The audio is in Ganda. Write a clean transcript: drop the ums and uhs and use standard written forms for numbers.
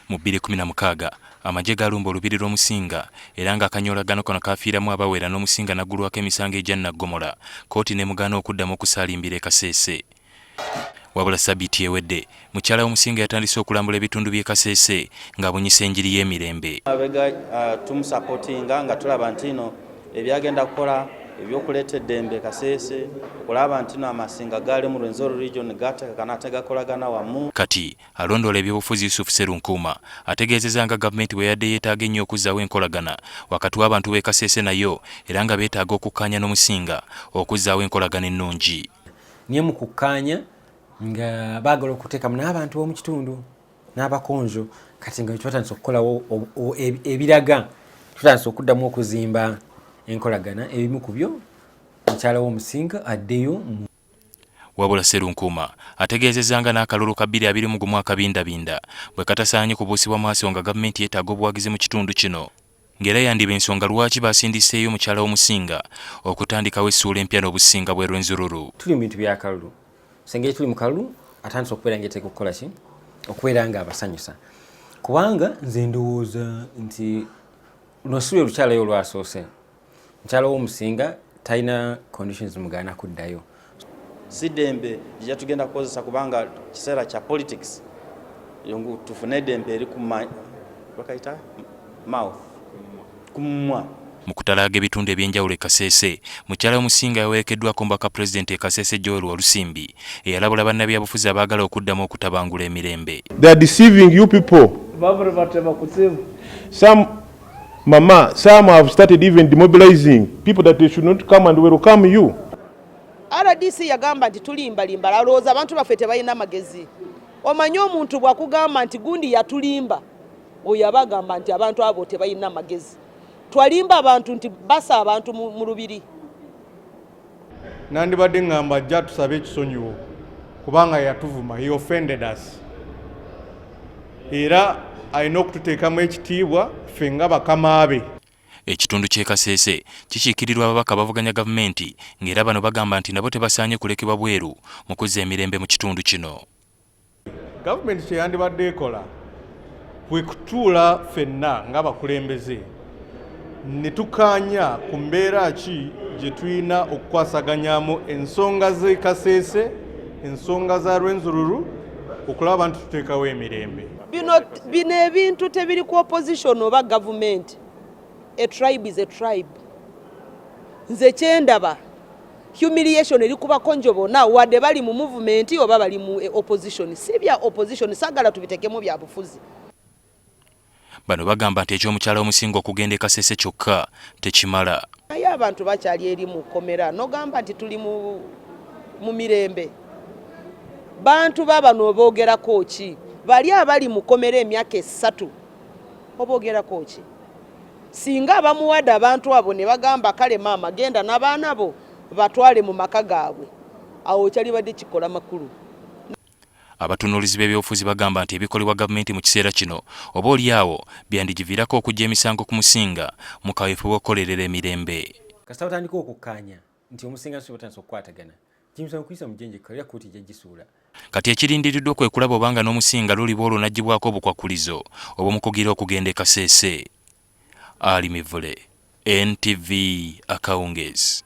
Mu 2016 amagye gaalumba olubiri lw'Omusinga era ng'akanyoolagano kano kaafiiramu abawera n'Omusinga n'aggulwako emisango egya nnaggomola, kkooti n'emugaana okuddamu okusaalimbira e Kasese. Wabula sabbiiti ewedde, mukyala w'Omusinga yatandise okulambula ebitundu by'e Kasese ng'abunyisa enjiri y'emirembe. Mabega tumusapotinga nga tulaba nti no ebyagenda kukola ebyokuleeta eddembe Kasese, okulaba nti no amasinga gaali mu Rwenzori region gatekakana ate gakolagana wamu. Kati alondoola ebyobufuzi Yusuf Sserunkuuma ategeezezza nga gavumenti bweyadde yeetaaga ennyo okuzzaawo enkolagana wakati w'abantu b'e Kasese nayo era nga beetaaga okukkaanya n'Omusinga okuzzaawo enkolagana ennungi. Naye mu kukkaanya nga baagala okuteekamu n'abantu b'omu kitundu n'abakonjo, kati nga twatandise okukolawo ebiraga tutandise okuddamu okuzimba enkolagana, ebimu ku byo mukyala w'Omusinga addeyo. Wabula Sserunkuuma ategeezezza nga n'akalulu ka 2021 akabindabinda bwe katasaanye kubuusibwa maaso nga gavumenti yeetaaga obuwagizi mu kitundu kino, ng'era yandiba ensonga lwaki baasindiseeyo mukyala w'Omusinga okutandikawo essuula empya n'Obusinga bw'e Rwenzururu. Tuli mu bintu by'akalulu, sengeri tuli mu kalulu, atandise okubeera ng'eteeka okukola ki okubeera nga abasanyusa, kubanga nze ndowooza nti luno si lwe lukyalayo olwasoose. Mukyala w'Omusinga talina conditions mugaana kuddayo. Si ddembe gye tugenda kukozesa kubanga kiseera kya politics, tufune eddembe eri bakayita mouth ku mumwa. Mu kutalaaga ebitundu ebyenjawulo e Kasese, mukyala w'Omusinga yawerekeddwako omubaka pulezidenti e Kasese Joel Walusimbi eyalabula bannabyabufuzi abaagala okuddamu okutabangula emirembe. They are deceiving you people. Some mama, some have started even demobilizing people that they should not come and welcome you. RDC yagamba nti tulimbalimba, alowooza abantu baffe tebalina magezi. Omanyi omuntu bw'akugamba nti gundi yatulimba, oyo aba agamba nti abantu abo tebalina magezi. Twalimba abantu nti basa abantu mu lubiri. Nandibadde ŋŋamba ajja tusabe ekisonyiwo kubanga yatuvuma, he offended us, era alina okututeekamu ekitiibwa ffe nga bakama be. Ekitundu ky'e Kasese kikiikirirwa ababaka abavuganya gavumenti ng'era bano bagamba nti nabo tebasaanye kulekebwa bweru mu kuzza emirembe mu kitundu kino. Gavumenti kyeyandibadde ekola kwe kutuula ffenna ng'abakulembeze ne tukaanya ku mbeera ki gye tulina okukwasaganyamu ensonga z'e Kasese, ensonga za Rwenzururu, okulaba nti tuteekawo emirembe. Bino ebintu tebiri ku opposition oba gavumenti. A tribe is a tribe. Nze kyendaba, humiliation eri ku Bakonjo bonna, wadde bali mu movement oba bali mu opposition. Si bya opposition, saagala tubitekemu bya bufuzi. Bano bagamba nti ekyomukyala Omusinga okugenda e Kasese kyokka tekimala. Naye abantu bakyali eri mu kkomera, nogamba nti tuli mu mirembe. Bantu babano oboogerako ki? Bali abali mu kkomera emyaka 3 oboogerako ki? Singa abamuwadde abantu abo ne bagamba kale maama genda n'abaana bo batwale mu maka gaabwe, awo kyalibadde kikola makulu. Abatunuulizi b'ebyobufuzi bagamba nti ebikolebwa gavumenti mu kiseera kino oba oli awo byandigiviirako okuggya emisango ku Musinga mu kaweefube w'okukolerera emirembe. Kasita batandika okukkaanya nti Omusinga nsi batandise okukwatagana, gimisango kuyisa mu jjenjekka era kkooti ejja gisuula. Kati ekirindiriddwa kwe kulaba obanga n'Omusinga luliba olwo n'aggyibwako obukwakkulizo obumukugira okugenda e Kasese. Ali Mivule, NTV, akawungeezi.